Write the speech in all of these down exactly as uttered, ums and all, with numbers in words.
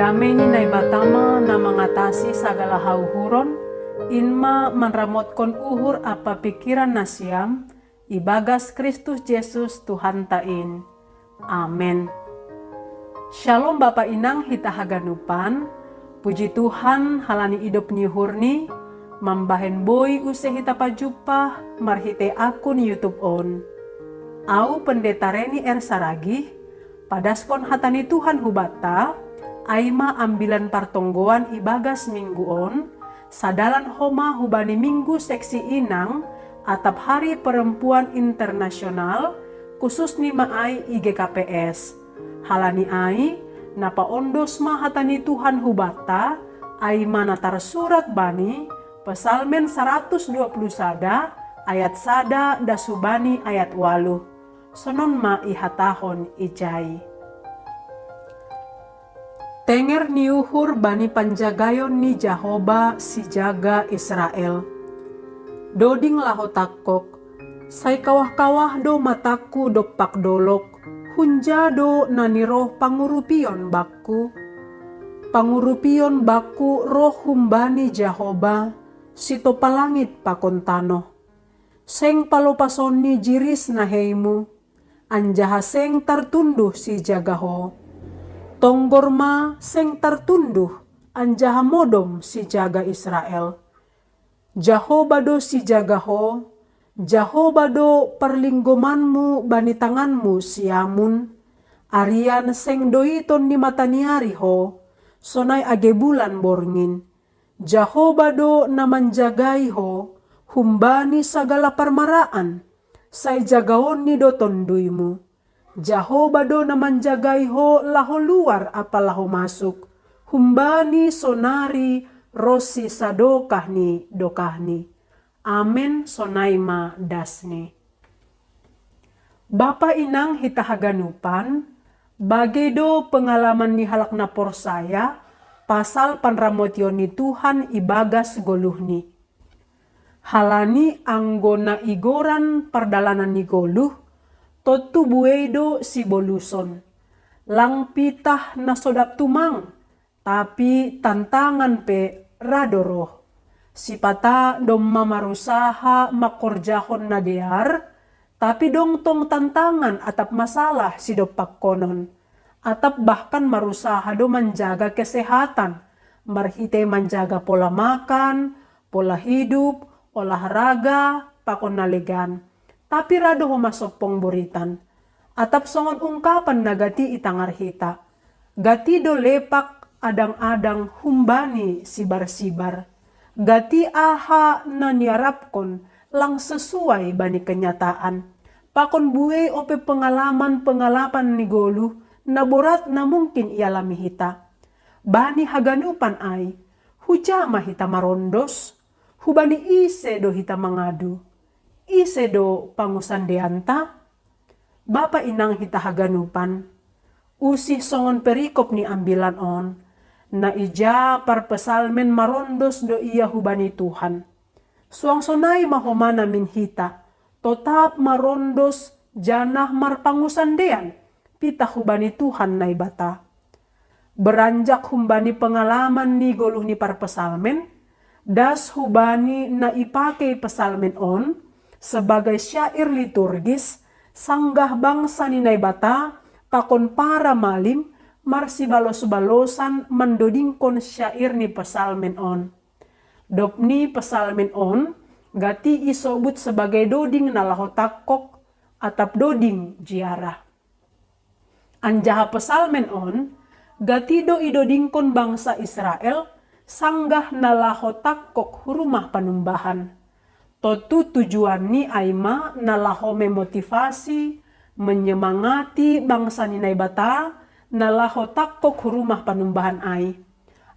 Dame ni Naibata ma na mangatasi sagala hauhuron, in ma manramotkon uhur ampa pingkiran nasiam, ibagas Kristus Jesus Tuhanta in. Amen. Shalom Bapa Inang hita haganupan. Puji Tuhan halani idop ni uhurni, mambahen boi use hita pajumpah marhitei akun YouTube on. Au Pendeta Reni R Saragih, padaskon hata ni Tuhan hubanta, ai ma ambilan partonggoan ibagas minggu on, sadalan homa hubani minggu seksi inang atap Hari Perempuan Internasional, khususni ma ai i G K P S. Halani ai, na paondos ma hata ni Tuhan hubanta, ai ma na tarsurat bani Psalmen saratus dua puluh sada ayat sada das hubani ayat walu. Sonon ma ihatahon ijai. Tenger ni uhur bani panjagayon ni Jahoba sijaga Israel. Doding laho tangkok, sai kawah-kawah do matangku dompak dolok, hunja do na niroh pangurupion bakku. Pangurupion bakku roh humbani Jahoba, sitopa langit pakon tanoh. Seng palopasonni jiris naheimu, anjaha seng tartunduh sijaga ho. Tonggor ma seng tartunduh, anjaha modom sijaga Israel. Jahoba do sijaga ho, Jahoba do parlinggomanmu bani tanganmu siamun. Arian seng doiton ni mataniari ho, sonai age bulan borngin. Jahoba do na manjagai ho humbani sagala parmaraan, sai jagaonni do tonduymu. Jahoba do na manjagai ho laho luar ampa laho masuk, humbani sonari ronsi sadokah ni dokahni. Amen, sonai ma dasni. Bapa Inang hita haganupan, bage do pengalaman ni halak na porsaya pasal panramotion ni Tuhan ibagas goluhni. Halani anggo na igoran pardalanan ni goluh, tontu buei do siboluson. Lang pitah na so dap tumang, tapi tantangan pe ra do roh. Sipata domma marusaha mangkorjahon na dear, tapi dong tong tantangan atap masalah sidompakkonon. Atap bahkan marusaha do manjaga kesehatan, marhitei manjaga pola makan, pola hidup, olahraga, pakon na legan. Tapi ra do homa sompong boritan. Atap songon ungkapan na gati itangar hita. Gati do lepak adang-adang humbani sibar-sibar. Gati aha na niarapkon lang sesuai bani kenyataan. Pakon buei ope pengalaman-pengalaman ni goluh na borat na mungkin ialami hita. Bani haganupan ai, huja ma hita marondos, hubani ise do hita mangadu, ise do pangusandeanta? Bapa Inang hita haganupan, usih songon perikop ni ambilan on, na ija parpesalmen marondos do ia hubani Tuhan. Suang sonai ma homa namin hita, totap marondos janah marpangusandean, pitah hubani Tuhan Naibata. Beranjak humbani pengalaman ni goluh ni parpesalmen, das hubani na ipakei pesalmen on sebagai syair liturgis, sanggah bangsa ni Naibata pakon para malim marsibalos-balosan mandodingkon syair ni pesalmen on. Dop ni pesalmen on, gati isobut sebagai doding na laho tangkok, atap doding jiarah. Anjaha pesalmen on, gati do idodingkon bangsa Israel, sanggah na laho tangkok hu rumah panumbahan. Tontu tujuanni ai ma na laho memotivasi, menyemangati bangsa ni Naibata, na laho tangkok hu rumah panumbahan ai.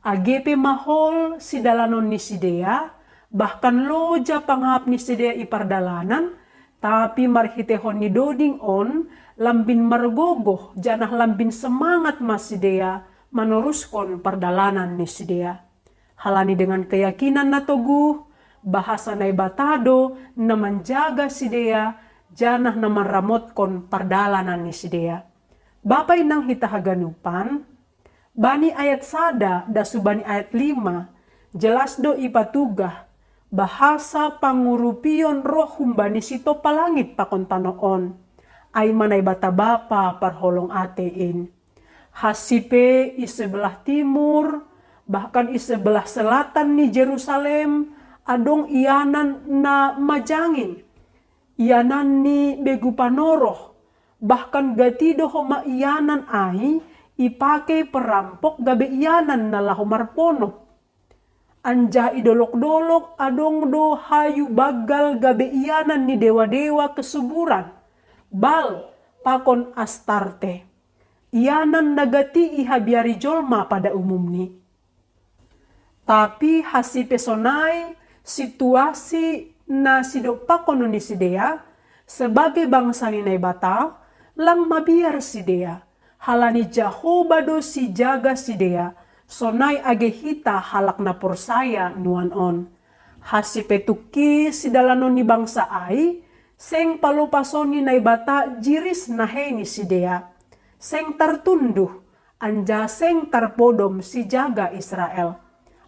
Age pe mahol sidalanon ni sidea, bahkan loja pangahap ni sidea i pardalanan, tapi marhiteihon ni doding on, lambin margogoh janah lambin semangat ma sidea manoruskon pardalanan ni sidea. Halani dengan keyakinan na toguh, bahasa Naibata do na manjaga sidea, janah na manramotkon pardalanan ni sidea. Bapa Inang hita haganupan, Bani ayat sada das hubani ayat lima, jelas do ipatugah, bahasa pangurupion roh humbani Sitopa langit pakon tanoh on, ai ma Naibata Bapa parholong atei in. Hasipe i sebelah timur, bahkan i sebelah selatan ni Jerusalem, adong ianan na majangin, ianan ni begu panoroh, bahkan gati do homa ianan ai ipakei perampok gabe ianan na laho marponop. Anjaha i dolok-dolok adong do hayu banggal gabe ianan ni dewa-dewa kesuburan, Bal pakon Astarte, ianan na gati ihabiari jolma pada umumni. Tapi hasipe sonai situasi na sidompakkon ni sidea, sebagai bangsa ni Naibata, lang mabiar sidea, halani Jahoba do sijaga sidea, sonai age hita halak na porsaya nuan on. Hasipe tungki sidalanon ni bangsa ai, seng palopason ni Naibata jiris nahei ni sidea, seng tartunduh, anjaha seng tarpodom sijaga Israel.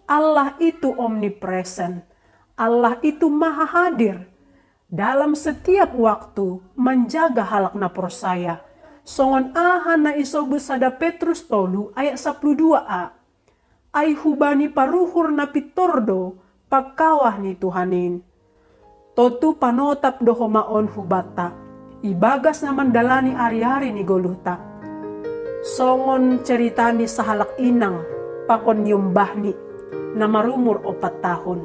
Allah itu omnipresent. Allah itu maha hadir dalam setiap waktu manjaga halak na porsaya. Songon aha na isobut sada Petrus tolu ayat sapuluh dua a, ai hubani paruhur na pintor do pangkawah ni Tuhan in. Tontu panotap do homa on hubanta, ibagas na mandalani ari-ari ni goluhta. Songon cerita ni sahalak inang pakon niombahni, na marumur ompat tahun.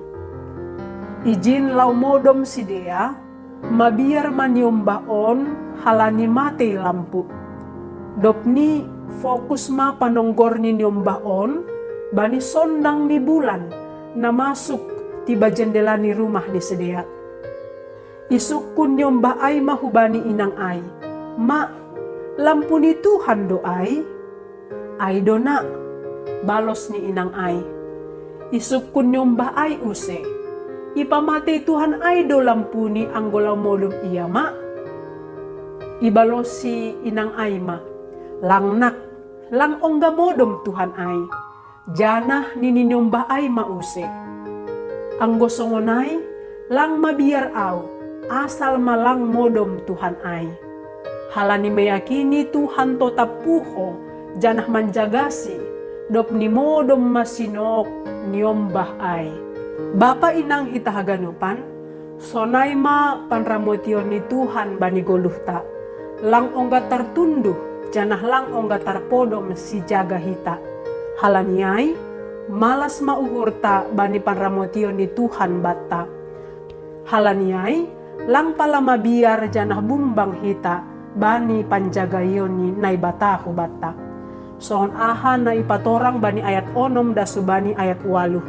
Ijin laho modom sidea, mabiar ma niombah on halani matei lampu. Dobni fokus ma panonggor ni niombah on bani sondang ni bulan na masuk tiba jendela ni rumah ni sidea. Isungkun niombah ai ma hubani inang ai, "Ma, lampu ni Tuhan do ai?" "Ai do, Nak," balos ni inang ai. Isungkun niombah ai use, "Ipamatei Tuhan ai do lampuni anggo laho modom ia, Ma?" Ibalosi inang ai ma, "Lang, Nak, lang ongga modom Tuhan ai." Janah nini niombah ai ma use, "Anggo songon ai, lang mabiar ahu, asal ma lang modom Tuhan ai." Halani meyakini Tuhan totap puho, janah manjagasi, dobni modom ma sinok niombah ai. Bapa inang hita haganupan, sonai ma panramotion ni Tuhan bani goluhta. Lang ongga tartunduh, janah lang ongga tarpodom sijaga hita. Halani ai, malas ma uhurta bani panramotion ni Tuhan banta. Halani ai, lang pala mabiar janah bumbang hita bani panjagaion ni Naibata hubanta. Songon aha na ipatorang bani ayat onom das hubani ayat ualuh.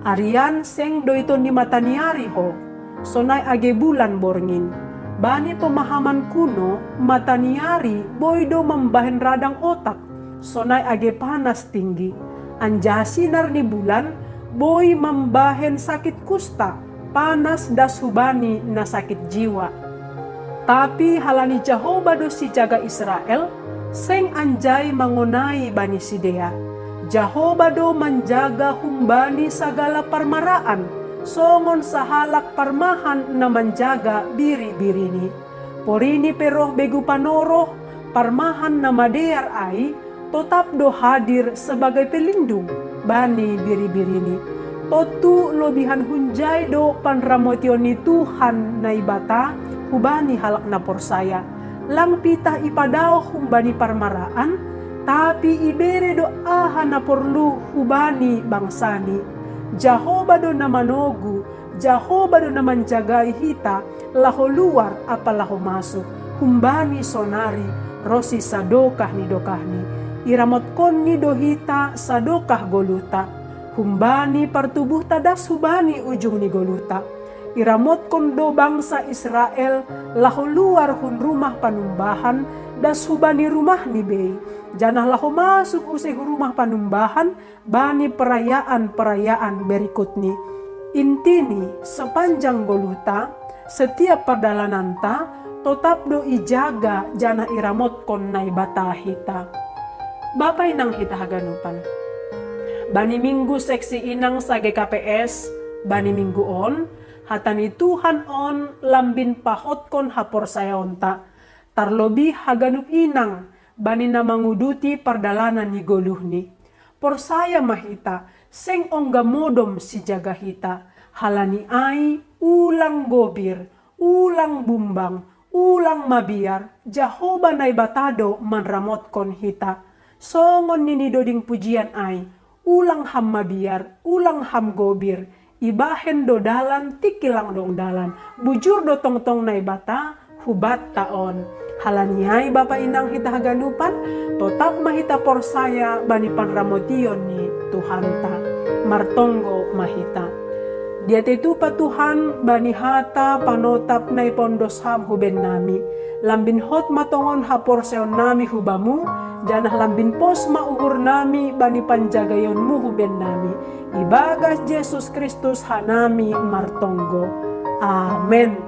Arian seng do iton ni mataniari ho, sonai age bulan borngin. Bani pemahaman kuno, mataniari boi do mambahen radang otak, sonai age panas tinggi. Anjaha sinar ni bulan boi mambahen sakit kusta, panas das hubani na sakit jiwa. Tapi halani Jahoba do sijaga Israel, seng anjai mangonai bani sidea. Jahoba do manjaga humbani sagala parmaraan, songon sahalak parmahan na manjaga biri-birini. Porini pe roh begu panoroh, parmahan na madear ai, totap do hadir sebagai pelindung bani biri-birini. Tontu lobihan hunjai do panramotion ni Tuhan Naibata hubani halak na porsaya. Lang pitah ipadaoh humbani parmaraan, tapi ibere do aha na porlu hubani bangsani. Jahoba do na manogu, Jahoba do na manjagai hita, laho luar ampa laho masuk, humbani sonari ronsi sadokah ni dokahni. Iramotkonni do hita sadokah goluhta, humbani partubuhta das hubani ujung ni goluhta. Iramotkon do bangsa Israel laho luar hun rumah panumbahan das hubani rumahni bei, janah laho masuk use hu rumah panumbahan bani perayaan-perayaan berikutni. Intini, sepanjang goluhta, setiap pardalananta, totap do ijaga janah iramotkon Naibata hita. Bapa inang hita haganupan. Bani minggu seksi inang sa-G K P S, bani minggu on, hata ni Tuhan on lambin pahotkon haporsayaonta, tarlobi haganup inang, bani na manguduti pardalanan ni goluhni. Porsaya ma hita, seng ongga modom sijaga hita, halani ai ulang gobir, ulang bumbang, ulang mabiar, Jahowa Naibata do manramotkon hita. Songon nini doding pujian ai, ulang ham mabiar, ulang ham gobir, ibahen do dalan tingki lang dong dalan, bujur do tongtong Naibata hubanta on. Halani ai bapa inang hita haganupan, totap ma hita porsaya bani panramotion ni Tuhanta. Martonggo ma hita. Diatei tupa Tuhan bani hata panotap na ipaondos ham hu bennami. Lambin hot ma tongon haporsayaonnami hu Bamu, janah lambin pos ma uhurnami bani panjagaionMu hu bennami. Ibagas Jesus Kristus hanami martonggo. Amen.